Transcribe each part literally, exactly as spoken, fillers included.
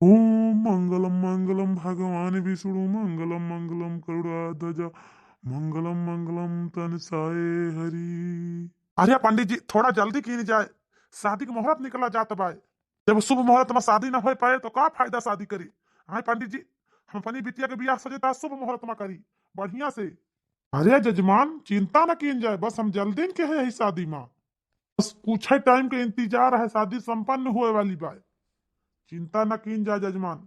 ओम मंगलम मंगलम भगवान विष्णु मंगलम मंगलम करुणाध्वज मंगलम मंगलम तनसाए हरि। अरे पंडित जी, थोड़ा जल्दी कीन जाए, शादी के मुहूर्त निकला जात बाय। जब शुभ मुहूर्त में शादी ना हो पाए तो का फायदा शादी करी? हाँ पंडित जी, हम अपनी बिटिया के बियाह सजे ता शुभ मुहूर्त में करी, बढ़िया से। अरे जजमान, चिंता न कीन जाए, बस हम जल्दी न के है यही शादी में। बस कुछ ही टाइम के इंतजार है, शादी संपन्न होए वाली बाय। चिंता न कीन जाए जजमान।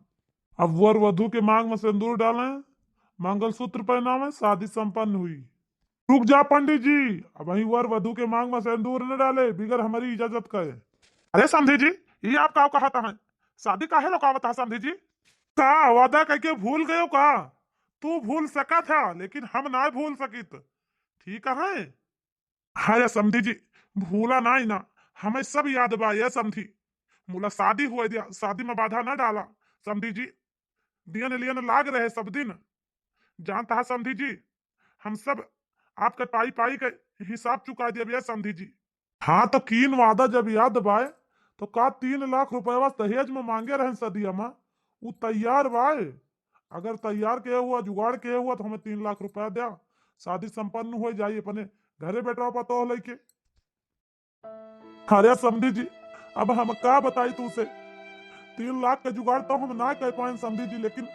अब वर वधु के मांग में सिंदूर डालें, मंगलसूत्र पहनावें, शादी संपन्न हुई। रुक जा पंडित जी, अबहीं वर वधु के मांग में सिंदूर न डाले बिगर हमारी इजाजत कहे। अरे समधी जी, ये आप का कहत हैं? शादी काहे रोकावत है समधी जी? का वादा करके भूल गयो का? तू भूल सकत है, लेकिन हम ना भूल सकित। ठीक है? अरे समधी जी, भूला नाई ना, हमें सब याद बा ये समधी। मुला शादी हुए दिया, शादी में बाधा ना डाला समधी जी। दियन लियन लाग रहे सब दिन। जानता है समधी जी, हम सब आपके पाई पाई के हिसाब चुका दिया ये समधी जी। हाँ तो कीन वादा जब याद बाय, तो का तीन लाख रुपया दहेज में मांगे रहन सदिया में, उ तैयार बाय? अगर तैयार के हुआ, जुगाड़ के हुआ, तो हमें तीन लाख रुपया द्या, शादी संपन्न हो जाई अपने घरे बेटवा पतोह लेके। अरे समधी जी, अब हम का बताई तुमसे, तीन लाख के जुगाड़ तो हम ना कर पाए समधी जी, लेकिन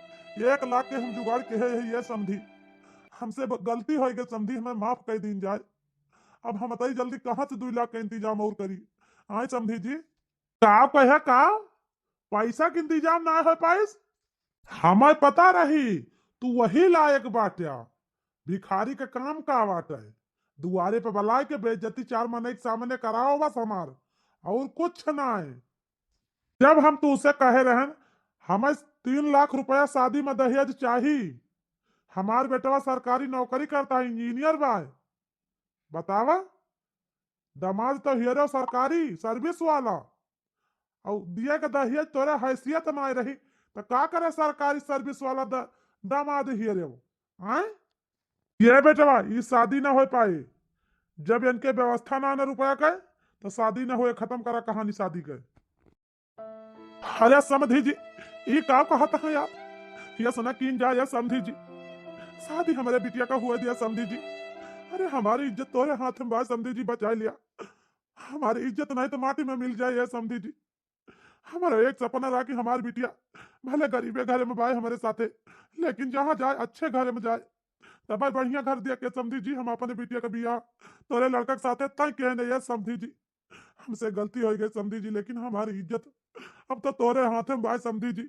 एक लाख के हम जुगाड़ के है ये समधी। हमसे ब-, गलती हो गई समधी, हमें माफ कर दीन जाए। अब हम बताई जल्दी कहाँ से दो लाख का इंतजाम और करी? आए समधी जी, का कहे का पैसा के इंतजाम ना हो पाइस? हमें पता रही तू वही लायक बाट्या, भिखारी के काम का बाटे? दुआरे पे बलाए के बेइज्जती चार मनई के सामने कराओ बस हमार, और कुछ ना है। जब हम तुझसे कहे रहन हमें तीन लाख रुपया शादी में दहेज चाही, हमार बेटवा सरकारी नौकरी करता है, इंजीनियर बा, बतावा, दामाद तो हियरो सरकारी सर्विस वाला, और दिए के दहेज तोरे हैसियत ना रही, तो का करे सरकारी सर्विस वाला द-, दामाद हियरो? आए? ये बेटवा, ई शादी ना हो पाए। जब इनके व्यवस्था ना, ना रुपया के, तो शादी ना होए, खत्म करा कहानी शादी के। अरे समधी जी, ई का कहत हैं आप? ये सुना कीन जा, ये समधी जी, शादी हमारे बिटिया का हुआ दिया समधी जी। अरे हमारी इज्जत तोरे हाथ में बा समधी जी, बचा लिया। हमारी इज्जत नहीं तो माटी में मिल जाए, ये समधी जी। हमारा एक सपना रहा कि हमार बिटिया भले गरीबे घरे में बाय हमारे साथे, लेकिन जहाँ जाए अच्छे घरे में जाए। तब बढ़िया घर दिया के समधी जी, हम अपने बिटिया का बियाह तोरे लड़का के साथे तय किए नहीं, ये समधी जी। हमसे गलती हो गई समधी जी, लेकिन हमारी इज्जत अब तो तोरे हाथे में बाय समधी जी।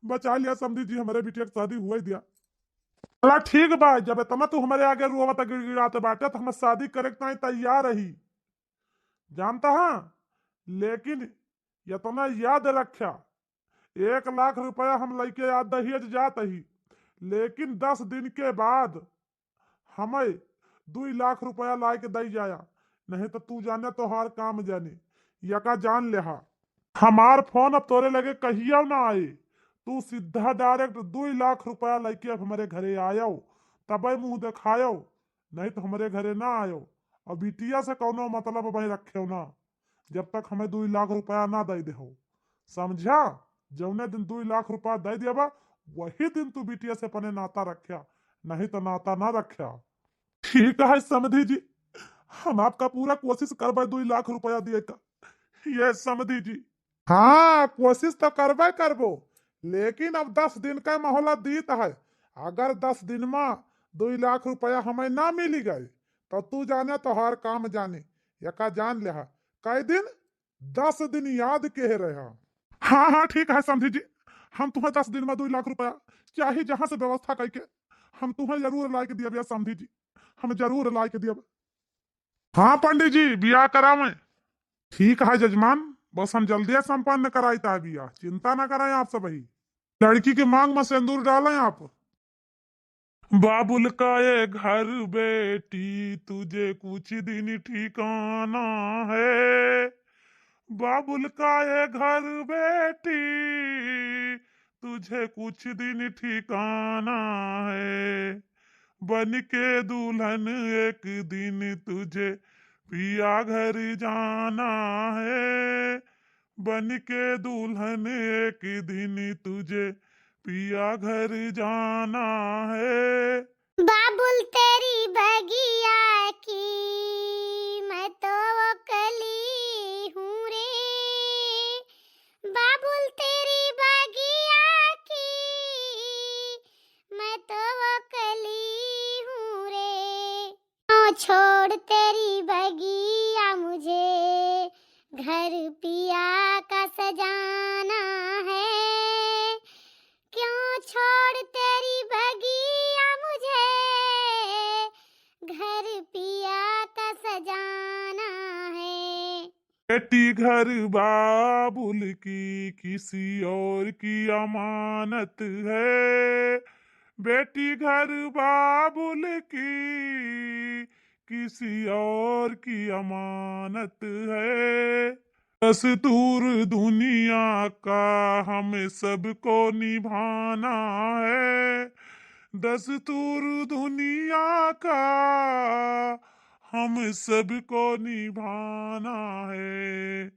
बचा लिया समधी जी, हमारे बिटिया की शादी हुआ ही दिया। चला ठीक बा, जब इतना तू हमारे आगे रोवत गिड़गिड़ात बाटे, तो हम शादी करे के ताई तैयार रही, जानता है। लेकिन इतना याद रख्या, एक लाख रुपया हम लइके आ दहेज जात ही, लेकिन दस दिन के बाद हमें दुई लाख रुपया लाइके दई जाया, नहीं तो तू जाने तोहार काम जाने। यका जान लेहा, हमार फोन अब तोरे लगे कहियो ना आए। तू सीधा डायरेक्ट दुई लाख रुपया लइके अब हमारे घरे आयो, तबे मुंह देखायो, नहीं तो हमारे घरे ना आयो। और बिटिया से कौनो मतलब भाई रखेव ना, जब तक हमें दुई लाख रुपया ना दे देहो, समझा? जौने दिन दुई लाख रुपया दे देबा, वही दिन तू बिटिया से अपने नाता रख्या, नहीं तो नाता ना रख्या। ठीक है समधी जी, हम आपका पूरा कोशिश करबे दुई लाख रुपया दिए का, ये समधी जी। हाँ, कोशिश तो करबे करबो, लेकिन अब दस दिन का मोहलत दीत है। अगर दस दिन में दुई लाख रुपया हमें ना मिली गए, तो तू जाने तोहार काम जाने। यका जान लेहा, कई दिन? दस दिन याद के रहा। हाँ हाँ, ठीक है समधी जी, हम तुम्हें दस दिन में दुई लाख रुपया चाहे जहाँ से व्यवस्था करके हम तुम्हें जरूर लाइके दियब या समधी जी, हम जरूर लाइके दियब। हाँ पंडित जी, बियाह करावें। ठीक है जजमान, बस हम जल्दी संपन्न कराई ता बियाह, चिंता ना कराएं आप सब ही। लड़की के मांग में सिंदूर डालें आप। बाबुल का ये घर बेटी, तुझे कुछ दिन ठिकाना है। बाबुल का ये घर बेटी, तुझे कुछ दिन ठिकाना है। बन के दुल्हन एक दिन तुझे पिया घर जाना है। बन के दुल्हन एक दिन तुझे पिया घर जाना है। बाबुल तेरी बगिया की मैं तो वो कली हूँ रे, बाबुल तेरी बगिया की मैं तो वो कली हूँ रे। क्यों छोड़ तेरी बगिया मुझे घर पिया का सजाना है, क्यों छोड़ तेरी बगिया मुझे घर पिया का सजाना है। बेटी घर बाबुल की किसी और की अमानत है, बेटी घर बाबुल की किसी और की अमानत है। दस्तूर दुनिया का हम सबको निभाना है, दस्तूर दुनिया का हम सबको निभाना है,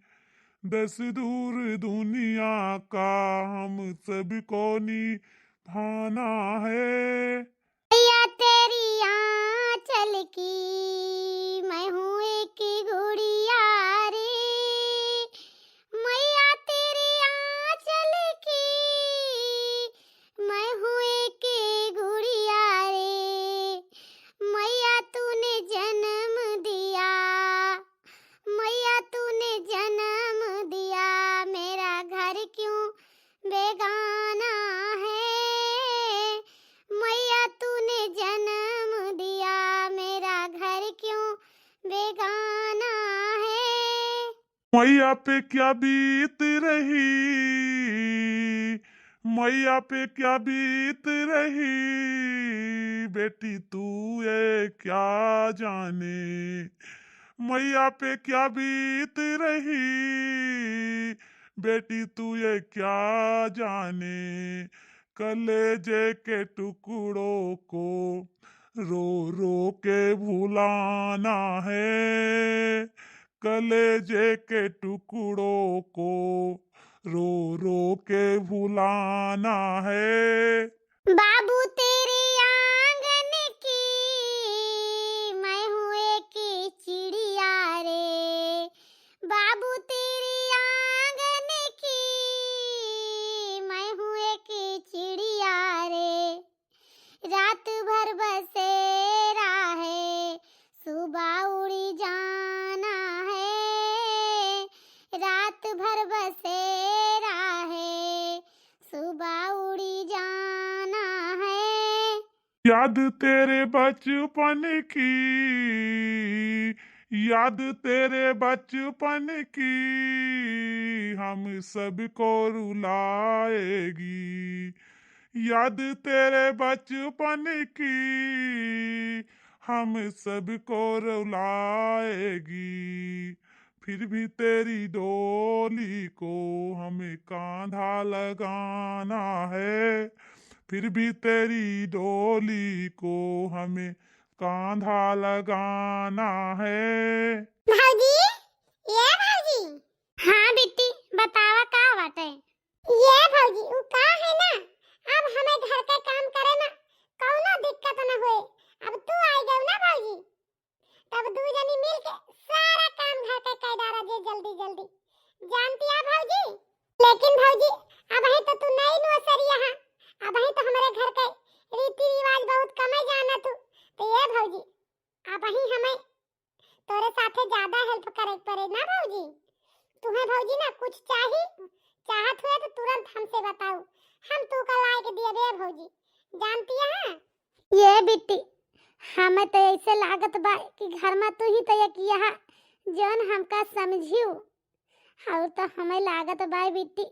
दस्तूर दुनिया का हम सबको निभाना है। मैया तेरी आंचल की मैं हूँ एक गुड़िया रे, मैया तेरी आंचल की मैं हूँ एक गुड़िया रे। मैया तूने जन्म दिया, मैया तूने जन्म दिया, मेरा घर क्यों बेगाना है, मैया तूने जन्म दिया, मेरा घर क्यों बेगाना है। मैया पे क्या बीत रही, मैया पे क्या बीत रही, बेटी तू ये क्या जाने, मैया पे क्या बीत रही, बेटी तू ये क्या जाने, कलेजे के टुकड़ों को रो रो के भुलाना है, कलेजे के टुकड़ों को रो रो के भुलाना है। बाबू तेरे आंगन की मैं हूँ एक चिड़िया रे, बाबू तेरे आंगन की मैं हूँ एक चिड़िया रे। रात भर बसेरा है, सुबह उड़ी जाना है, रात भर बसेरा है, सुबह उड़ी जाना है। याद तेरे बचपन की, याद तेरे बचपन की हम सबको रुलाएगी, याद तेरे बचपन की हम सबको रुलाएगी। फिर भी तेरी डोली को हमें कांधा लगाना है, फिर भी तेरी डोली को हमें कांधा लगाना है। भौजी, ए भौजी। हाँ बिट्टी, बतावा का बाटे? ए भौजी, उ का है ना, अब हमें घर का काम करे में कौनो दिक्कत न होए। अब तू आई गऊ ना भौजी, तब दू जनी मिल के सारा काम घर के कर डारा जे जल्दी जल्दी। जानती है भौजी? लेकिन भौजी, अबहीं तो तू नई नौसरिया है, अबहीं तो हमरे घर के रीति रिवाज बहुत कमे जाना तू। तो ए भौजी, अबहीं हमें तोरे साथे ज्यादा help करे के पड़े ना भौजी। तुम्हें भौजी ना कुछ चाही, चाहत हुए तो तुरंत हमसे बताऊ, हम तू का लाए के दिए बे भौजी, जानती है? ए बिट्टी, हमें तो ऐसे लागत बा कि घर में तू ही तो एक यहा जौन हमका समझियो। और तो हमें लागत बा बिट्टी,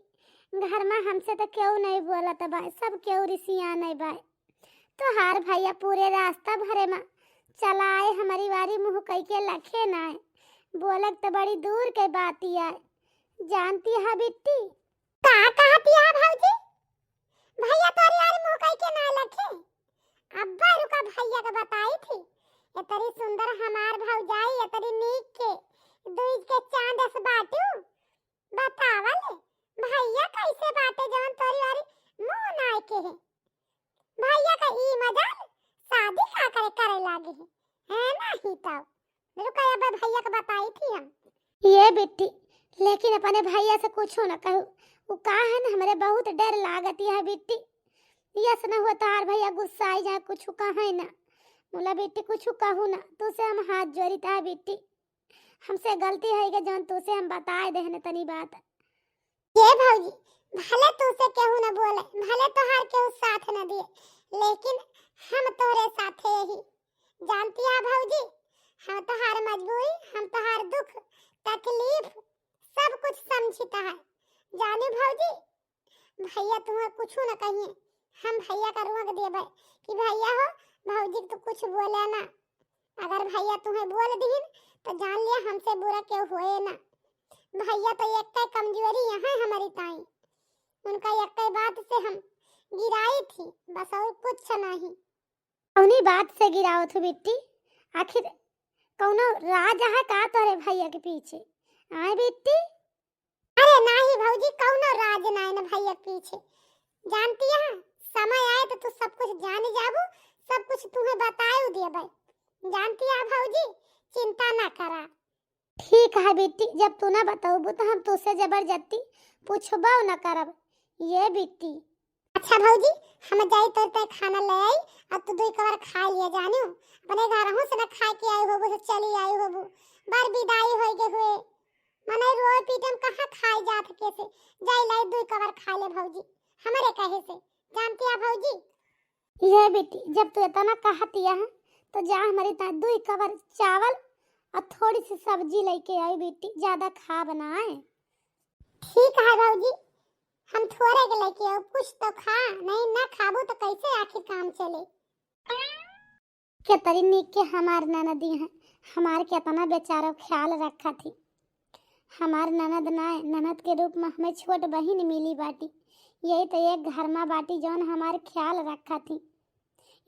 घर में हमसे तो केहू नहीं बोलत बा, सब केहू रिसियाने बा। तोहार भैया पूरे रास्ता भरे में चलाए हमरी वारी मुँह कई के लखे नाय, बोलक तो बड़ी दूर के बात आए। जानती है बिट्टी? का कहती है भौजी? भैया तोरी वारी मुँह कई के ना लखे। अब्बा रुका भैया के बताई थी। इतनी सुंदर हमार भौजाई, इतनी नीक के, दूज के चांद अस बाटू। बतावा भइया का ई मजाल शादी का करे, करे लागे है, है ना ही तब। रुका, अब भइया का बताई थी हम। ये बिट्टी, लेकिन अपने भइया से कुछू न कहू। उ का है ना, हमरे बहुत डर लागत है बिट्टी। यस न हो तोहार भइया गुस्साई जाए, कुछू कहे ना। मुला बिट्टी कुछू कहू ना, तू से हम हाथ जोड़ी ता बिट्टी। हमसे गलती होइ गई जौन तू से हम बताए देहन तनी बात। ये भौजी, भले तू से केहू न बोले, भले तोहार केहू साथ न दिए, लेकिन हम तोहरे साथे ही। जानती है भौजी, हम तोहार मजबूरी, हम तोहार दुख, तकलीफ, सब कुछ समझित है। जानी भौजी, भइया तुम्हें कुछू न कहिए, हम भइया का रोक देबे कि भइया हो, भौजी के तो कुछ बोले ना। अगर भइया तुम्हें बोल दीन तो जान लिया हमसे बुरा केहू होए ना। भइया तो एक कमजोरी यहाँ हमारी ताई, उनका एक बात से हम गिराई थी, बस और कुछ नहीं। कौनी बात से गिरावत हो बिट्टी? आखिर कौनो राज है का तोरे भइया के पीछे? आए बिट्टी? अरे नाही भौजी, कौनो राज नाय न भइया के पीछे। जानती है, समय आए तो तू सब कुछ जान जाबू, सब कुछ तुम्हें बताए देबे। जानती है भौजी, चिंता ना करा। ठीक है बिट्टी, जब तू ना बतौबू तो हम तुझसे जबरदस्ती पूछबो न करब। ये बिट्टी। अच्छा भौजी, हम जाई तोर पे खाना ले आई, अब तू दुई कवर खा लिया जानियो। अपने घरहू से न खा के आई होबू, से चली आई होबू। बार विदाई होई के हुए। मने रोए पीटे में कहाँ खाए जात के से। जाई लाई दुई कवर खा ले भौजी, हमरे कहे से। जानती है भौजी? ये बिट्टी, जब तू इतना कहती है तो जा हमारी ता दुई कवर चावल और थोड़ी सी सब्जी लेके आई बिट्टी, ज्यादा खा बनाए। ठीक है भौजी, हम थोड़े के लेके आओ, कुछ तो खा, नहीं ना खाबू तो कैसे आखिर काम चले। केतरी नीक के हमार ननदी हैं, हमार केतना बेचारो ख्याल रखत ही। हमार ननद नाय, ननद के रूप में हमें छोट बहिन मिली बाटी। यही तो एक घर में बाटी जौन हमार ख्याल रखत ही।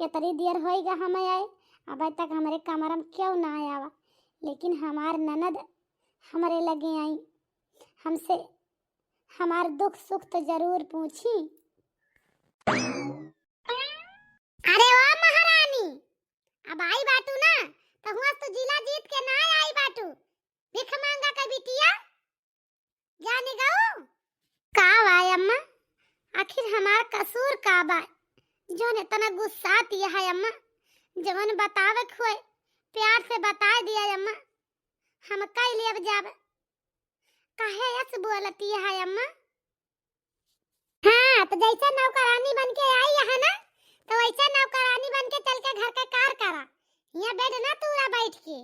एतरी देर होइगा हमें आए, अबे तक हमरे कमरा में क्यों ना आवा, लेकिन हमार ननद हमरे लगे आई, हमसे हमार दुख सुख तो जरूर पूछी। अरे ओ महारानी, अब आई बाटू ना, तो हुआ तू जिला जीत के ना आई बाटू, भिख मांगा के बिटिया, जाने गऊ। का बा अम्मा, आखिर हमार कसूर का बा, जौन इतना गुस्साती है अम्मा? जवन बतावे के होए, प्यार से बताए दिया अम्मा, हम कई लेब जाब। काहे ऐसे बोलती है अम्मा? हाँ, तो जैसे नौकरानी बन के आई है ना, तो वैसे नौकरानी बन के चल के घर के कार करा। यहाँ बेड ना तूरा बैठ के,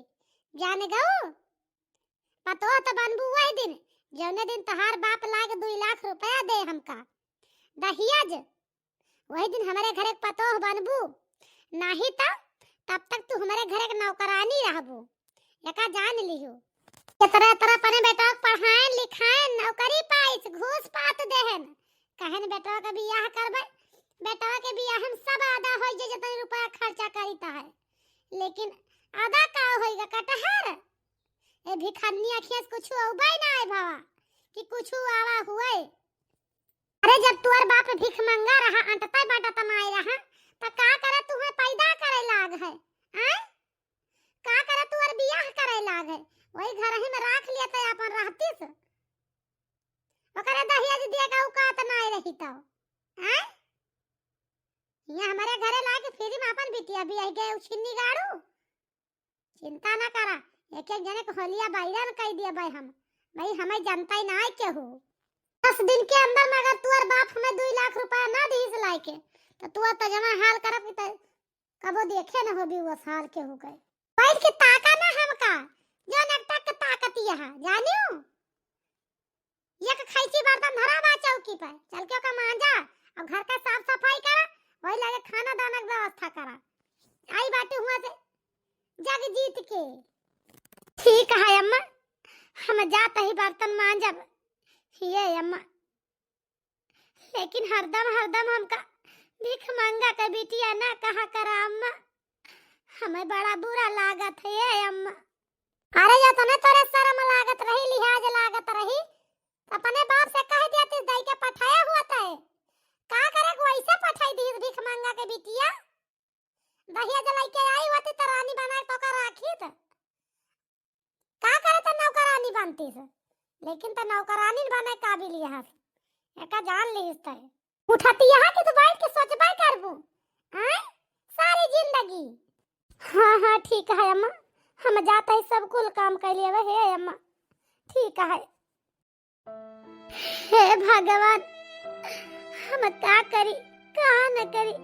जाने गऊ। पतोह तो बनबू वही दिन, जौने दिन तोहार बाप लाग दुई लाख रुपया दे हमका दहिया जे, वही दिन हमरे घर एक पतोह बनबू, नाही तो तब तक तू हमरे घर एक नौकरानी रहबू। एका जान लिहू। केतरा तरह अपने बेटवा के पढ़ाएन लिखाएन, नौकरी पाइस, घूस पात देहन। कहन बेटवा के बियाह करबे, बेटवा के बियाह में सब आधा होई जे जितनी रुपया खर्चा करीता है। लेकिन आधा का होइगा कटहर? ए भिखन्नी अखिया से कुछ उबाई ना आए भावा कि कुछ आवा हुए। अरे जब तुअर बाप भिख मंगा रहा, अंटता बाटा तमाए रहा, त का करे तुहे पैदा करे लाग है? आय? का करे तुअर बियाह करे लाग है? वही घर ही में राख लिया त अपन रहतीस। ओकरे दहेज दिए का औकात ना रही तो। आय? यहाँ हमारे घरे लाके फ्री में अपन बिटिया बियाह गए उछिन्नी गाड़ू। चिंता ना करा, एक एक जने के होलिया बैरन कई दिया भाई हम। भाई हमें जनता ही ना आए केहू। दस दिन के अंदर में अगर तुअर बाप हमें दुई लाख रुपया ना दीस लाइके, तो तुअर तो जमा हाल करब कि त कबो देखे न होबी वो साल केहू के। बैठ के ताका ना हमका, जो नकटक के ताकत यहाँ, जानियो? एक खैची बर्तन धरा बा चौकी पे, चल के ओका मांजा, अब घर का साफ सफाई करा, वही लगे खाना दाना के व्यवस्था करा। आई बाटे हुआ से जग जीत के। ठीक है अम्मा, हम जात ही बर्तन मांजब। ये अम्मा, लेकिन हरदम हरदम हमका भिख मंगा के बिटिया ना कहा करा अम्मा, हमें बड़ा बुरा लागत है ये अम्मा। अरे जतने तोरे शर्म लागत रही, लिहाज लागत रही, अपने बाप से कह दिया ती दई के पठाया हुआ तय। का करे को ऐसे पठाया के बिटिया, दहेज लइके आई होती त रानी बनाए तोका राखी त। का करे त नौकरानी बनती से, लेकिन त नौकरानी बने काबिल यहाँ से। एका जान लिहिस तय। उठतिया है कि तू बैठ के सोचबे करबू, आय? सारी जिंदगी। हाँ, हाँ, ठीक है अम्मा, हम जात ही सब कुल काम कर लेवे हे अम्मा। ठीक है। हे भगवान, हम का करी, का न करी?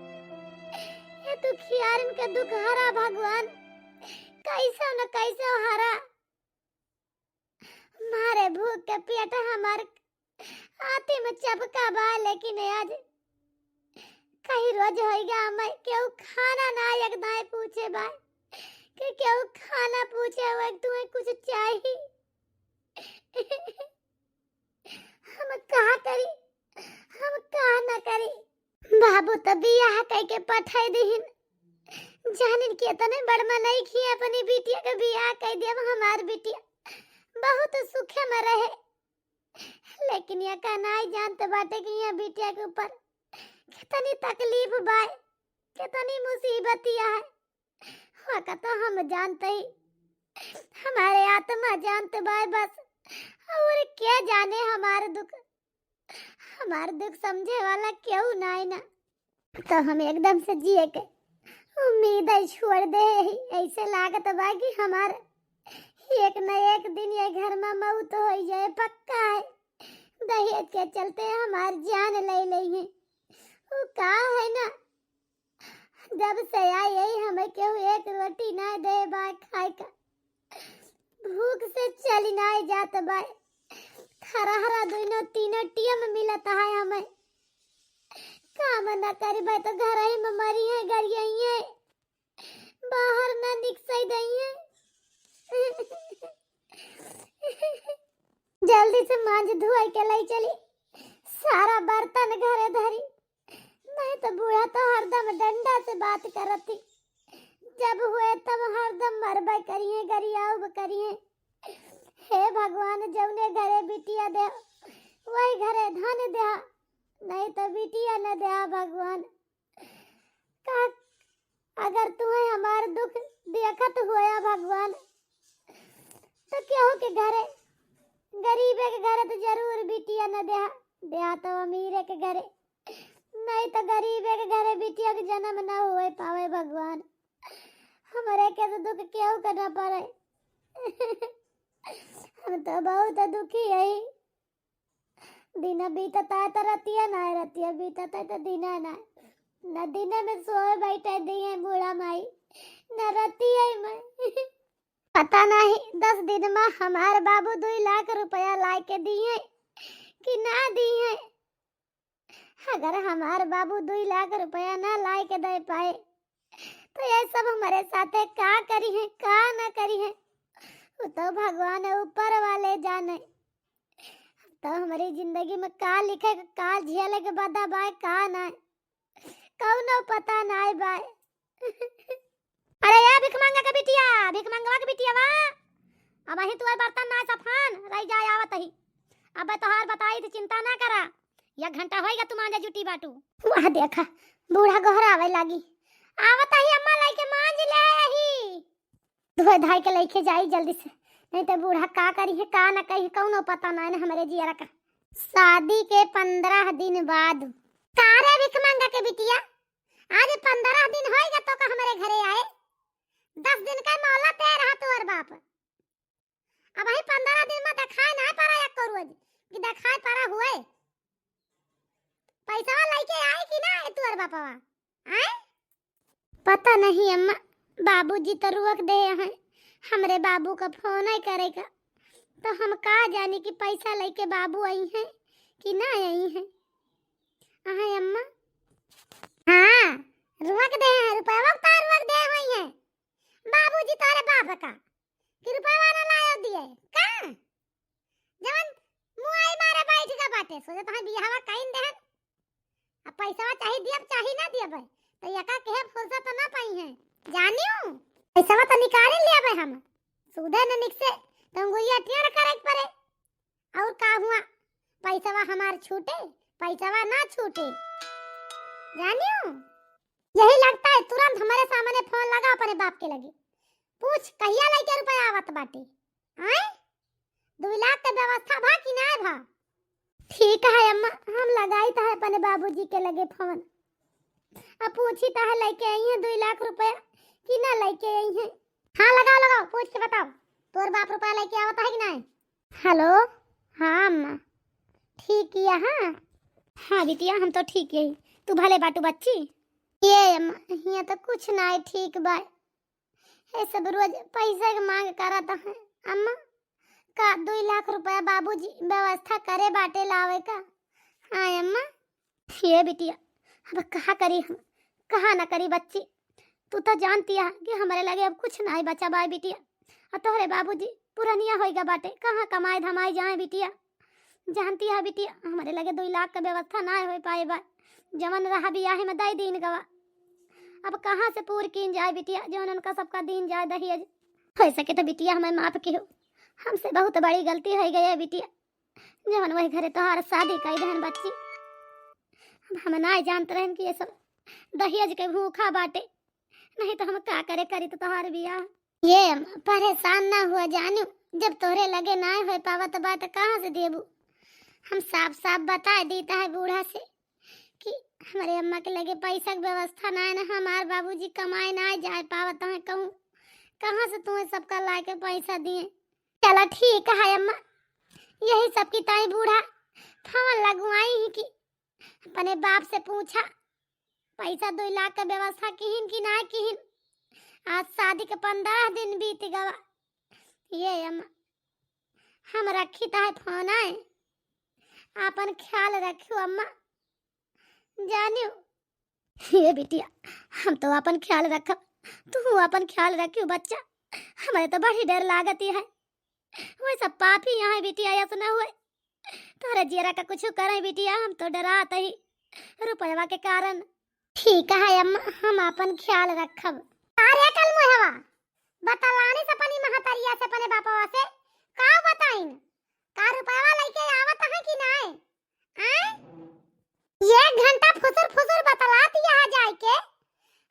ये दुखियारन के दुख हरा भगवान, कैसे न कैसे हरा। मारे भूख के पेट हमार आती में चपका बा, लेकिन आज कई रोज होइगा हमें केहू खाना ना एक दाई पूछे बा, कि केहू खाना पूछे हुए तुम्हें कुछ चाहिए। हम का करी, हम का न करी। बाबू त बियाह कइके पठाई दिहिन। जानिन केतने बड़ मनई खी अपनी बिटिया के बियाह कइ देब। हमार बिटिया बहुत सुखे में रहे, लेकिन ये का नाई जानत बाटे कि ये बिटिया के ऊपर कितनी तकलीफ बाय, कितनी मुसीबतिया है। ओका तो हम जानत ही, हमारे आत्मा जानत बाय बस, और के जाने हमार दुख। हमार दुख समझे वाला केहू नाई ना। तो हम एकदम से जिए के उम्मीद ही छोड़ दे ही। ऐसे लागत बा कि हमार एक न एक दिन ये घर में मौत हो जाए, पक्का है। दहेज के चलते हमार जान ले ले है। वो का है ना, जब से आई यही हमें केहू एक रोटी ना दे बा खाए का, भूख से चली ना जात बा। हरा हरा दोनों तीनों टीम मिलत है हमें। काम न करी भाई तो घर ही में मरी है, गरियाई है, बाहर न निकसई दई है। जल्दी से मांज धुआई के लाई चली, सारा बर्तन घरे धरी, नहीं तो बूढ़ा तो हरदम डंडा से बात करती। जब हुए तब हरदम मरबे करिए, गरियाउब करिए। हे भगवान, जौने घरे बिटिया दे, वही घरे धन दे, नहीं तो बिटिया न दे भगवान। का अगर तुम्हें हमार दुख देखत हुआ भगवान, तो केहू के घरे, गरीबे के घरे तो जरूर बिटिया न देहा, देहा तो अमीरे के घरे, नहीं तो गरीबे के घरे बिटिया के जन्म न हुए पावे भगवान। हमरे के तो दुख केहू के न पड़े। हम तो बहुत दुखी हई। दिन बीतत है त रतिया ना, रतिया बीतत है त दिन ना। न दिन में सोए बैठे दिए बूढ़ा माई, न रतिया में। पता नहीं दस दिन में हमार बाबू दुई लाख रुपया लाए के दिए कि ना दिए। अगर हमार बाबू दुई लाख रुपया ना लाए के दे पाए, तो ये सब हमारे साथे का करी है, का ना करी है, वो तो भगवान ऊपर वाले जाने। अब तो हमारी जिंदगी में का लिखे, का झेले के बदा बाय, का ना, कौनो पता ना बाय। अरे या भिख मांगा के बिटिया, भिख मांगवा के बिटिया वा, अब अही तुअर बर्तन ना सफान रह जाए आवत ही। अब तोहार बताई थी, चिंता ना करा, या घंटा होइगा तू मांजे जुटी बाटू। वाह देखा, बूढ़ा गोहरावे लागी। आवत ही अम्मा, लइके मांज ले ही। धोए धाई के लइके जाई जल्दी से, नहीं तो बूढ़ा का करी है, का ना कही, कौनो पता ना है हमरे जियरा का। शादी के पंद्रह दिन बाद। का रे भिख मांगा के बिटिया, आज पंद्रह दिन होइगा तो का हमरे घरे आए? दस दिन का मोहलत दे रहा तोर बाप। अब ही पंद्रह दिन में देखाए ना पड़ा एक रोज, कि देखाए पड़ा हुए। पैसा लइके आए कि ना आए तोर बापवा? आए? पता नहीं अम्मा, बाबूजी तो रोक दे हैं हमरे बाबू का फोन है करे का, तो हम का जानी कि पैसा लइके बाबू आई हैं कि ना आई हैं। अहे अम्मा। हाँ, रोक दे हैं, रुपया तो रोक दे हुई हैं बाबूजी तोरे बाप का, कि रुपया ना लायो दिए का? जवन मुआई मारे बैठ के बाटे, सोचत हैं बियाहवा कइन देहन। अब पैसवा चाही दियब, चाही ना दियब, तो यका के फुर्सत ना पाई है। जानियो, पैसवा तो निकाल लेबे हम। सूदे न निकसे, तो अंगुरिया टेढ़ करे के पड़े। और का हुआ, पैसवा हमार छूटे, पैसवा ना छूटे। जानियो, यही लगता है, तुरंत हमरे सामने फोन लगा अपने बाप के लगे, पूछ कहिया लइके रुपया आवत बाटे। आए, दुई लाख के व्यवस्था भा कि नाय भा? ठीक है अम्मा, हम लगाइत है अपने बाबूजी के लगे फोन, अब पूछित है लइके अइहैं दुई लाख रुपया कि ना लइके अइहैं। हाँ, लगाओ लगाओ, पूछ के बताओ, तोर बाप रुपया लइके आवत है कि नाय? हेलो, हाँ अम्मा, ठीक हिया? हाँ, हाँ बिटिया, हम तो ठीक ही, तू भले बाटू बच्ची? ये अम्मा, हियाँ तो कुछ नाय ठीक बा, ये सब रोज पैसा के मांग करत हैं। अम्मा, का दुई लाख रुपया बाबूजी व्यवस्था करे बाटे लावे का? हाँ अम्मा। ये बिटिया, अब कहा करी हम, कहा ना करी बच्ची, तू तो जानती है कि हमरे लगे अब कुछ नाय बचा बा बिटिया। और तोहरे बाबूजी पुरनिया होइगा बाटे, कहाँ कमाए धमाए जाए बिटिया। जानती है बिटिया, हमरे लगे दुई लाख का व्यवस्था नाय होए पाए बा, जवन रहा बियाहे में दइ दीन गवा। अब कहाँ से पूर कीन जाए बिटिया, जवन उनका सबका दीन जाए दहेज। हो सके तो बिटिया हमें माफ किहो, हमसे बहुत बड़ी गलती होइ गई है बिटिया, जवन वही घरे तोहार शादी कई देहन बच्ची। अब हम नाय जानत रहन कि ये सब दहेज के भूखा बाटे, नहीं तो हम का करे करी तो तोहार बियाह। ये अम्मा, परेशान ना हुआ जानू, जब तोहरे लगे नाय होए पावत बा त कहाँ से देबू? हम साफ साफ बताए दीत है बूढ़ा से कि हमरे अम्मा के लगे पैसा के व्यवस्था नाय ना, हमार बाबूजी कमाए नाय जाए पावत हैं कहूँ, कहाँ से तुम्हें सबका लाके पैसा दिए? चला ठीक है अम्मा, यही सब की ताई बूढ़ा फोन लगवाई ही कि अपने बाप से पूछा, पैसा दुई लाख का व्यवस्था किहिन कि ना किहिन। आज शादी के पंद्रह दिन बीत गवा। ये अम्मा, हम रखी ताहे फोन आए, आपन ख्याल रखियो अम्मा, जानियो। ये बिटिया, हम तो आपन ख्याल रखब, तू आपन ख्याल रखियो बच्चा, हमरे तो बड़ी डर लागती है। वही सब पापी यहाँ बिटिया ऐसा ना हुए, तोहरे जियरा का कुछ करे बिटिया, हम तो डरात ही रुपयवा के कारण। ठीक है अम्मा, हम आपन ख्याल रखब। अरे कल मुहवा, बतलानी से अपनी महतरिया से, अपने बापवा से, का बताइन? का रुपयवा लइके आवत है कि नाय? आय? एक घंटा फुसुर फुसुर बतलात यहाँ जाए के,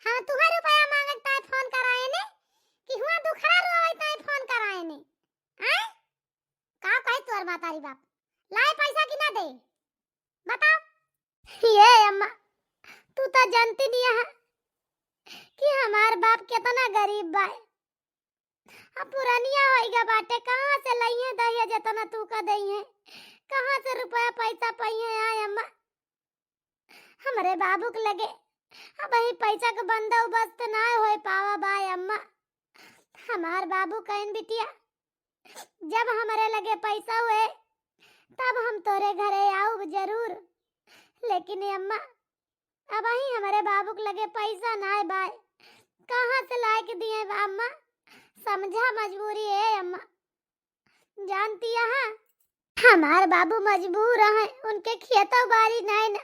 हम तुहे रुपया मांगत ताय फोन कराए ने, कि हुआ दुखड़ा रोवे ताय फोन कराए ने? आय? का कहे तोर मातारी बाप? लाए पैसा कि ना दे? बताओ। ये अम्मा, तू तो जानती नहीं है कि हमार बाप कितना गरीब बा। अब पुरानिया होइगा बाटे, कहाँ से लइहे दहिया जितना तू का दइहे? कहाँ से रुपया पैसा पइहे? आय अम्मा, हमरे बाबू के लगे अब ही पैसा के बंदोबस्त ना होए पावा बा अम्मा। हमार बाबू कहिन बिटिया, जब हमरे लगे पैसा हुए तब हम तोरे घरे आउब जरूर, लेकिन अम्मा, अब ही हमरे बाबू के लगे पैसा नाय बाय, कहाँ से लाए के दिए बा अम्मा? समझा मजबूरी है अम्मा, जानती है हमार बाबू मजबूर हैं, उनके खेतो बारी नाय ना,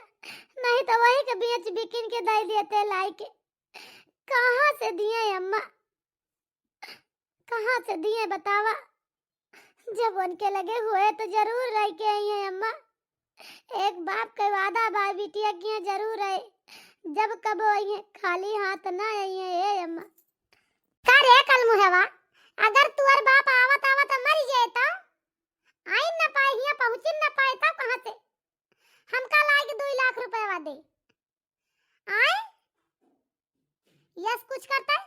नहीं तो वही के बेच बिकिन के दे देते लाई के। कहाँ से दिए अम्मा, कहाँ से दिए बतावा? जब उनके लगे हुए तो जरूर रह के आई है अम्मा। एक बाप के वादा बा बिटिया किया जरूर है, जब कबो आई है खाली हाथ ना आई है ए अम्मा। का रे कल मुहवा, अगर तुअर बाप आवत आवत मर जाए तो आई न पाए, हिया पहुँचिन न पाए तो कहाँ से हमका लाइके दुई लाख रुपया दे? आय? यस कुछ करते?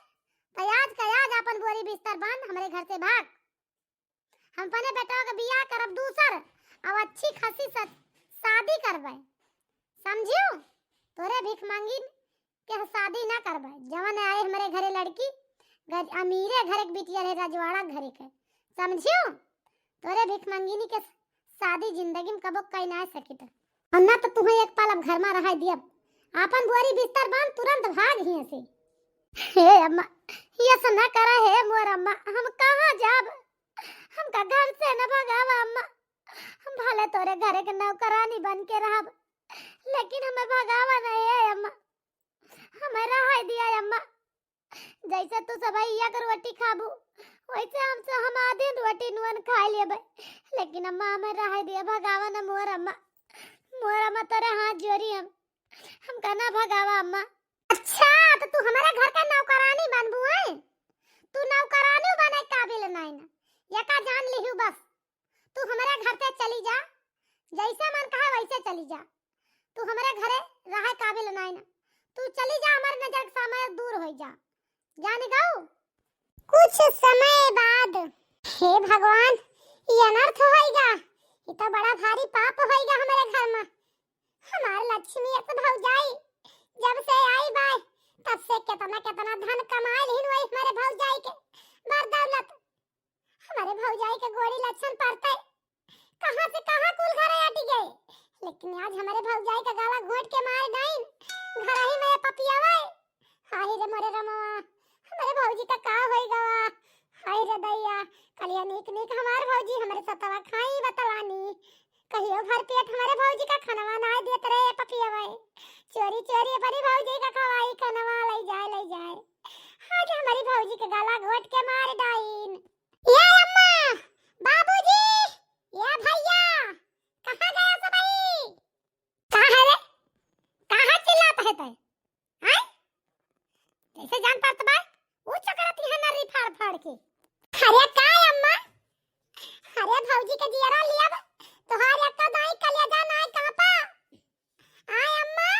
तो आज का आज अपन बोरी बिस्तर बांध हमरे घर से भाग। हम अपने बेटवा के बियाह करब दूसर, अब अच्छी खासी सा-, शादी करबे, समझियो? तोरे भीख मांगिन के शादी ना करबे। जवन आए हमरे घरे लड़की, घर, अमीरे घरे के बिटिया रहे, रजवाड़ा घरे के, समझियो? तोरे भीख मांगिनी के शादी जिंदगी में कबो कई ना सकित। और ना तो तुम्हें एक पल अब घर में रहाई दियब। आपन बोरी बिस्तर बांध, तुरंत भाग हियां से। हे अम्मा, ये सब ना करा हे मोर अम्मा, हम कहाँ जाब? हमका घर से न भगावा अम्मा। हम भले तोरे घरे के नौकरानी बन के रहब, लेकिन हमें भगावा नहीं है अम्मा, हमें रहाई दिया अम्मा। जैसे तू सबैया के रोटी खाबू, वैसे हम से हम आधी रोटी नुअन खा लेबे, लेकिन अम्मा हमें रहाई दिया, भगावा न मोर अम्मा। मोर अम्मा तोरे हाथ जोड़ी हम, हमका ना भगावा अम्मा। अच्छा, तो तू हमारे घर का नौकरानी बनबू है? तू नौकरानी बने काबिल नहीं ना, ये का जान लिहू बस। तू हमारे घर से चली जा, जैसे मन कहे वैसे चली जा। तू हमारे घरे रहे काबिल नहीं ना, तू चली जा, हमारे नजर के सामने दूर हो जा, जान गऊ। कुछ समय बाद। हे भगवान, ये अनर्थ होइगा, ये तो बड़ा भारी पाप होइगा हमारे घर में। हमार लक्ष्मी एक भौजाई जब से आई बाय, तब से कितना कितना धन कमाए लिहिन वही हमारे भौजाई के बर दौलत। हमारे भौजाई के गोड़ी लक्षण पड़ते, कहाँ से कहाँ कुल घर अटि गए, लेकिन आज हमारे भौजाई का गला घोट के मार डाइन, घर ही में पपियावे। हाय रे मोरे रमवा, हमारे भौजी का का होई गवा? हाय रे दैया, कलिया नीक नीक हमार भौजी हमारे सतवा खाई बतलानी, कहियो भर पेट हमारे भौजी का खनवा ना देत रहे पपियावे, चोरी चोरी अपनी भौजी का खवाई खनवा ले जाए ले जाए। आज हमारी भौजी के गला घोट के मार डाइन। ये अम्मा, बाबूजी, ये भैया, कहाँ गया सब भाई? का है रे? काहे चिल्लात है तै? हैं? जैसे जान पड़त बा, ऊ चकरत है नरी फाड़ फाड़ के। अरे का अम्मा? अरे भौजी के जियरा लियब, तोहार एक्का दाई कलेजा नाय कांपा। आय अम्मा,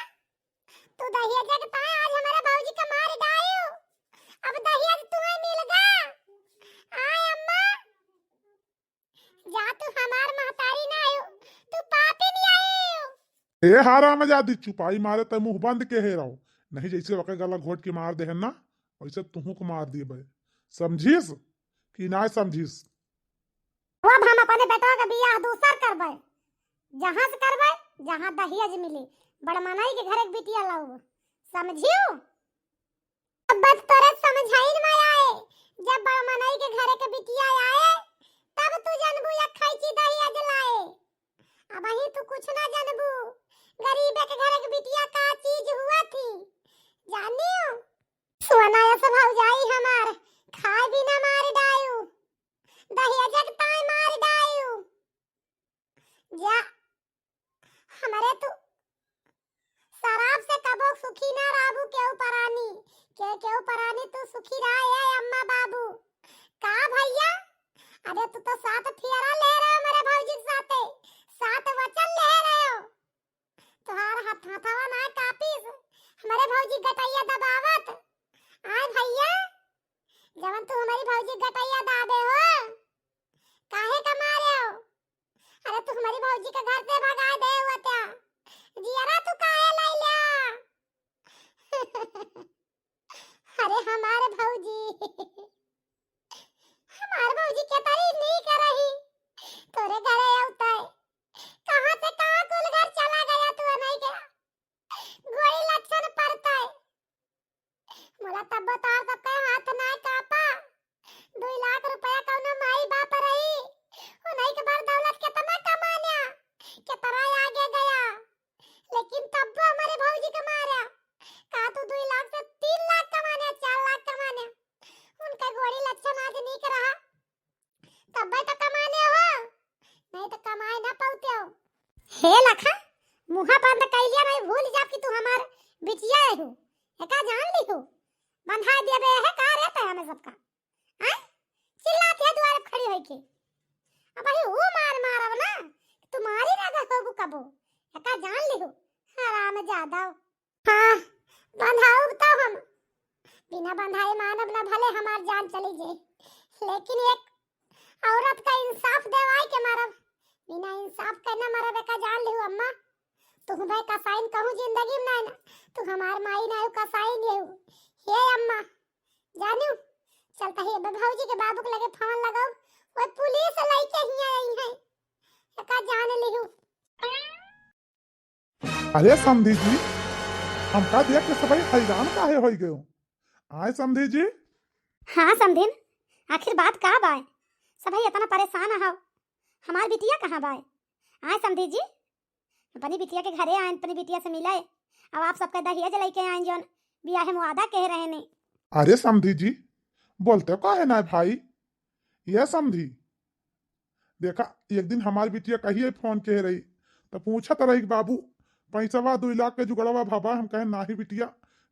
तू दहिया जग ताय आज हमारे भौजी के मार डायू। अब दहिया तुम्हें मिल गा। आय अम्मा, जा तू हमार महतारी ना आयु, तू पापी नहीं आयु। ए हरामजादी, चुपाई मारे तै मुंह बंद के हे रहो, नहीं जैसे वके गला घोट के मार देहन ना, वैसे तुहू को मार दिए बे। समझिस कि ना समझिस? अब हम अपने बेटवा का बियाह दूसर करबे, जहाँ से करबे, जहाँ दहेज मिले, बड़मनई के घर एक बिटिया लाऊ, समझियो? अब बात तोरे समझाइन में आए, जब बड़मनई के घरे के बिटिया आए, तब तू जनबू या खैची दहेज लाए। अबही तू कुछ ना जनबू, गरीबे के घरे के बिटिया का चीज हुआ थी, जानियो? सोना यस भौजाई हमार, खाए बिना मार डायू, दहेज के ताई मार डायू। जा, हमरे तू शराब से कबो सुखी ना रहबू केहू परानी, के केहू परानी तू सुखी रहा ए अम्मा बाबू। का भैया, अरे तू तो सात फेरा ले रहे हमरे भौजी के साथे, सात वचन ले रहे हो। तोहार हाथ हथवा ना कापिस, हमरे भौजी गटैया दबावत। आय भैया, जवन तू हमारी भौजी गटैया दाबे हो, काहे का मारे हो? अरे तू हमारी भौजी के घर से भगा दे हुआ त्या, जियरा तू काहे लाई लिया? अरे हमार भौजी, हमार भौजी के तारी नीक रही, तोरे घरे अउताए। कहाँ से कहाँ कुल घर चला गया तू नहीं गया, गोरी लक्षण पड़ताए। मोला तब बतार सबके हाथ ना कापा। दुई लाख रुपया कौनो माई बाप रही, उन्हीं के बड़ दौलत कितना कमान्या, कितना आगे गया, लेकिन तब वो हमारे भौजी के मारा। का तू दुई लाख से तीन लाख कमान्या, चार लाख कमान्या, उनका गोड़ी लक्षण आज नीक रहा, तब्बे तो कमाने हो, नहीं तो कमाए ना पाते हो। हे लखा, मुहा बंद कर लिया, नहीं भूल जा कि तू हमार बिटिया हो। एका जान ली हो, बंधा देबे है का रहता है हमें सबका। आय? चिल्लात है दुआरे पे खड़ी होई के। अब भाई वो मार मारब ना, तुम्हारी ना होबू कबो। एका जान ली हो, हराम ज्यादा। हाँ, बंधाउब तो हम। बिना बंधाए मानब ना, भले हमार जान चली जाए, लेकिन एक औरत का इंसाफ देवाई के मारब। बिना इंसाफ के ना मरब, एका जान लिहू अम्मा। तू हमें कसाइन कहूँ जिंदगी में ना, ना। तू हमार माई ना हो, कसाइन ये हो। हे अम्मा, जानू, चलता ही अब भौजी के बाबू के लगे फोन लगाओ, वो पुलिस लइके हियाँ आई है। एका जान लिहू। अरे समधी जी, हमका देख के सबई हैरान काहे होई गयो? आय समधी जी? हाँ समधिन, आखिर बात का बाय? सबई इतना परेशान हव, हमार बिटिया कहाँ बाय? आय समधी जी, अपनी बिटिया के घरे आयन, अपनी बिटिया से मिले। अब आप सबका दहेज लइके आयन, जौन बियाह में वादा कहे रहे ने। अरे समधी जी, बोलते काहे ना भाई? ये समधी, देखा, एक दिन हमार बिटिया कहिए फोन के रही, तो पूछत रही कि बाबू, पैसवा दुई लाख के जुगड़वा भवा? हम कहे, नाही बिटिया,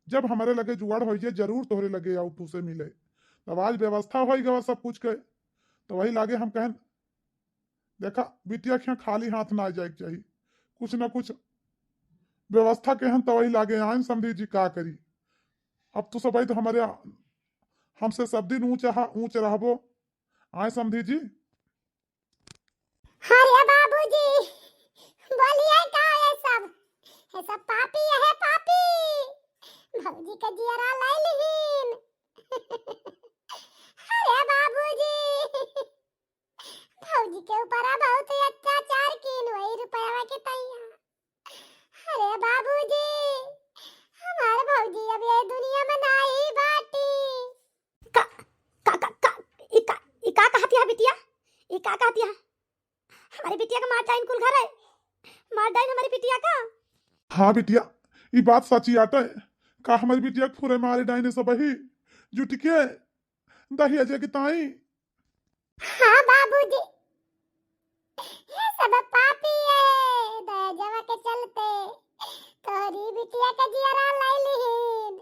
जब हमरे लगे जुगाड़ होइ जाए, जरूर तोहरे लगे आउब तोहसे मिले। तब आज व्यवस्था होइ गवा सब कुछ के, तो वही लागे हम कहन, देखा, बिटिया के यहाँ खाली हाथ ना जाए के चाही, कुछ ना कुछ व्यवस्था के हम तो वही लागे आइन समधी जी, का करी। अब तो सब तो हमरे, हमसे सब दिन ऊंच हा-, ऊंच रहबो। आए समधी जी। अरे बाबूजी, बोलिए का ये सब? ये सब पापी है, पापी। भौजी के जियरा ले लिहीन। अरे बाबूजी, भौजी के ऊपर बहुत ही अत्याचार कीन वही रुपया के तैया। अरे बाबूजी, हमार भौजी अब ये दुनिया में नाही बाटी। का, का, का, का, ई का, ई का कहतिया बिटिया? ई का कहतिया? हमारी बिटिया का मार डाइन कुल घर है, मार डाइन हमारी बिटिया का। हाँ बिटिया, ई बात सची आटे। का हमारी बिटिया के फुरे मारे डाइन सब ही जुट के दहिया जे के ताई। हाँ बाबूजी, ये सब पापी है, दया जवा के चलते तोरी बिटिया के जियरा लाई लिहीन।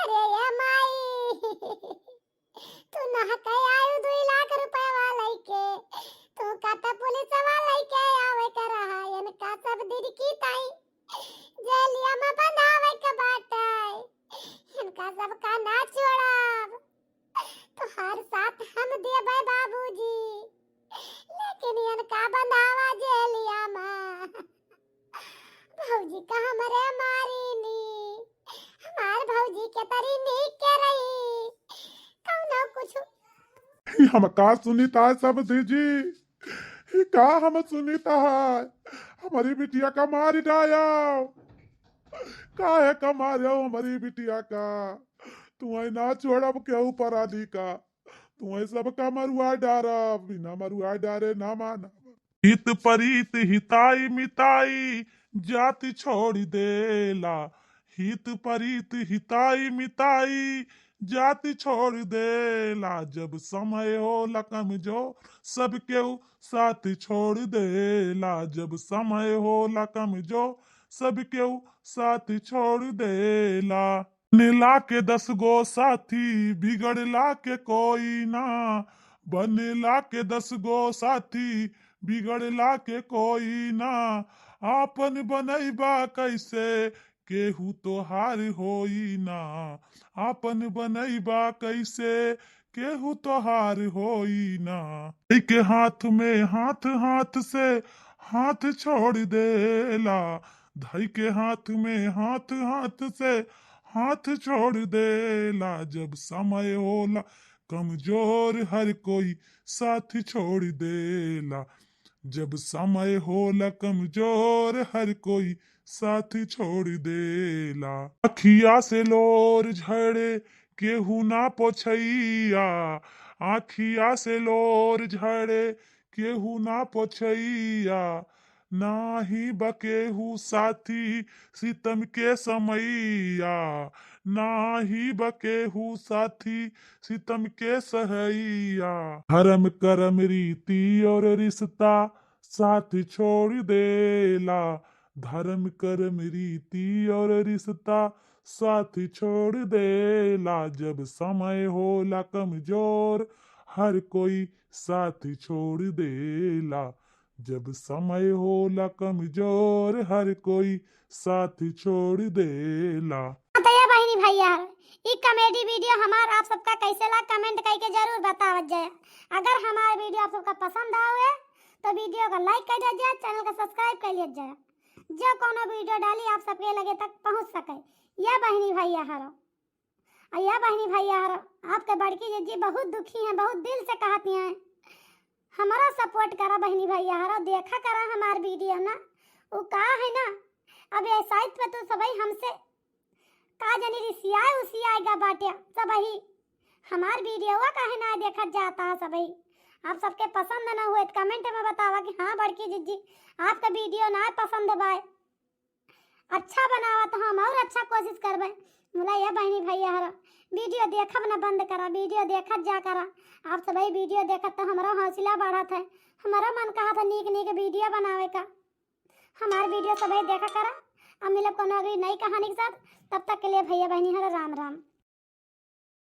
अरे ये माई, तू नहा के आयु दुई लाख रुपया वाला के, तू का तो पुलिस वाला के आवे के रहा, इनका सब दिन की ताई जेलिया में बंधावे के बाटे, इनका सब का ना छोड़ब। तोहार साथ हम देबे बाबूजी, लेकिन इनका बंधावा जेलिया में। भौजी का हमरे मारी नी, हमार भौजी के तरी नीक के रही, कौनो कुछ। ई हम का सुनित है समधी जी, ई का हम सुनित है? हमारी बिटिया का मारी डायो, काहे का मारो हमारी बिटिया का? तुहई ना छोड़ब केहू परानी का, तुहई सबका मरुआ डारब, बिना मरुआ डारे ना मानब। हित परीत हिताई मिताई जाति छोड़ देला, हित परीत हिताई मिताई जाति छोड़ देला। जब समय होला कमजोर सब केहू साथ छोड़ देला, जब समय होला कमजोर सब केहू साथ छोड़ देला। बनला के दस गो साथी, बिगड़ला के कोई ना। बनला के दस गो साथी, बिगड़ला के कोई ना। आपन बनैबा कैसे, केहू तोहार होई ना। आपन बनैबा कैसे, केहू तोहार होई ना। धई के हाथ में हाथ, हाथ से हाथ छोड़ देला। धई के हाथ में हाथ, हाथ से हाथ छोड़ देला। जब समय होला कमजोर हर कोई साथ छोड़ देला। जब समय होला कमजोर हर कोई साथ छोड़ देला। अखिया से लोर झड़े केहू ना पोछैया, अखिया से लोर झड़े केहू ना पोछैया। नाही बा केहू साथी सितम के समैया, नाही बा केहू साथी सितम के सहैया। धर्म कर्म रीति और रिश्ता साथ छोड़ देला, धर्म कर्म रीति और रिश्ता साथ छोड़ देला। जब समय होला कमजोर हर कोई साथ छोड़ देला। जब समय होला कमजोर हर कोई साथ छोड़ देला। तो ये बहिनी भैया, ई comedy video हमार आप सबका कैसे लाग, comment करके जरूर बतावत जाए। अगर हमार video आप सबका पसंद आवे तो video का like कर दीजिए, channel का subscribe कर लीजिए, जो कोनो video डाली आप सबके लगे तक पहुँच सके। ये बहिनी भैया हरो, आ ये बहिनी भैया हरो, आपके बड़की जिज्जी बहुत दुखी हैं, बहुत दिल से कहती हैं, हमारा support करा बहिनी भैया हरो, देखा करा हमार video ना। वो का है ना, अब ये site पे तो सबही हमसे का जानी रिसियाए उसियाए गा बाटे सबही। हमार video काहे ना देखत जाता है सबही? आप सबके पसंद ना हुए तो comment में बतावा कि हाँ बड़की जिज्जी, आपका video ना पसंद बाय, अच्छा बनावा तो हम और अच्छा कोशिश करबे। बोला ये बहिनी भैया हरा, video देखब ना बंद करा, video देखत जा करा। आप सबही video देखत तो हमरो हौसला बढ़त है, हमरो मन कहत है नीक नीक video बनावे का। हमार video सबही देखा करा, अब मिलब कौनो अगली नई कहानी के साथ। तब तक के लिए भैया बहनी हरा राम राम।